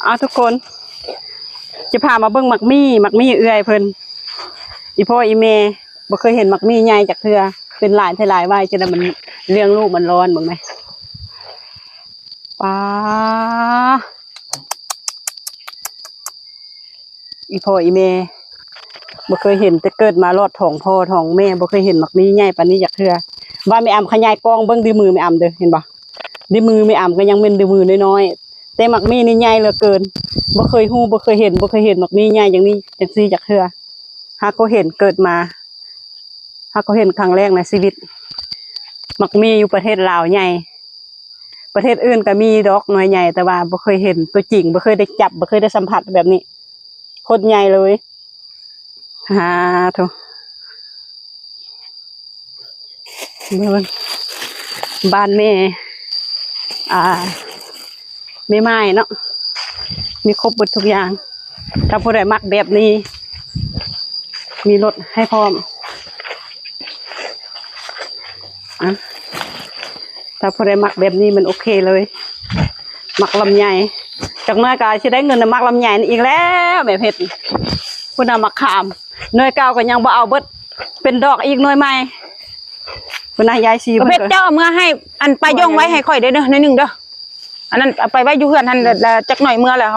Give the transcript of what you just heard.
ເອົາທຸກຄົນ ຈະພາມາເບິ່ງໝາກໝີ່ ໝາກໝີ່ເອື້ອຍເພິ່ນ. ອີພໍ່ອີແມ່ບໍ່ເຄີຍເຫັນໝາກໝີ່ໃຫຍ່ຈັກເທື່ອ ເປັນຫຼາຍແທ້ຫຼາຍວ່າ ຈັ່ງໃດມັນລ້ຽງລູກມັນຮ້ອນເບິ່ງແມ. ປາ ອີພໍ່ອີແມ່ບໍ່ເຄີຍເຫັນ ແຕ່ເກີດມາລອດທ້ອງພໍ່ທ້ອງແມ່ ບໍ່ເຄີຍເຫັນໝາກໝີ່ໃຫຍ່ປານນີ້ຈັກເທື່ອ. ວ່າແມ່ອຳຂະຫຍາຍກ້ອງເບິ່ງ ນິ້ວມືແມ່ອຳເດີ ເຫັນບໍ່? ນິ້ວມືແມ່ອຳກໍຍັງແມ່ນນິ້ວມືນ້ອຍໆ ແຕ່ໝາກໝີ່ນີ້ໃຫຍ່ເຫຼືອເກີນ. ບໍ່ເຄີຍຮູ້ ບໍ່ເຄີຍເຫັນ ບໍ່ເຄີຍເຫັນໝາກໝີ່ໃຫຍ່ຢ່າງນີ້ ຈັ່ງຊີ້ຈັກເທື່ອ. ຫາກໍເຫັນເກີດມາ ຫາກໍເຫັນຄັ້ງແລກໃນຊີວິດ. ໝາກໝີ່ຢູ່ປະເທດລາວໃຫຍ່ ປະເທດອື່ນກໍມີດອກໜ່ວຍໃຫຍ່ ແຕ່ວ່າບໍ່ເຄີຍເຫັນຕົວຈິງ ບໍ່ເຄີຍໄດ້ຈັບ ບໍ່ເຄີຍໄດ້ສຳຜັດແບບນີ້ ໂຄດໃຫຍ່ເລີຍ. ຫາໂທ ເບິ່ງບ້ານແມ່ ອ່າ ແມ່ໝ້າຍເນາະ ມີຄົບເບິດທຸກຢ່າງ. ຖ້າຜູ້ໃດມັກແບບນີ້ ມີລົດໃຫ້ພ້ອມ. ອ່ະ ຖ້າຜູ້ໃດມັກແບບນີ້ມັນໂອເຄເລີຍ. ໝາກລຳໄຍ ຈັກໜ້ອຍກໍຊິໄດ້ເງິນນຳໝາກລຳໄຍນີ້ອີກແລ້ວ ແມ່ເພັດ. ພຸ້ນນະໝາກຂາມ ໜ່ວຍເກົ່າກໍຍັງບໍ່ເອົາເບິດ ເປັນດອກອີກໜ່ວຍໃໝ່. ພຸ້ນນະ ຍາຍຊີ ເພິ່ນ ເພັດ ເຈົ້າເອົາເມືອໃຫ້ ອັນ ປາຢອງໄວ້ໃຫ້ຂ້ອຍເດີ ໜ້ອຍໜຶ່ງເດີ. ອັນນັ້ນເອົາໄປໄວ້ຢູ່ເຮືອນຫັ້ນ ແລ້ວຈັກໜ້ອຍເມືອແລ້ວເຮົາ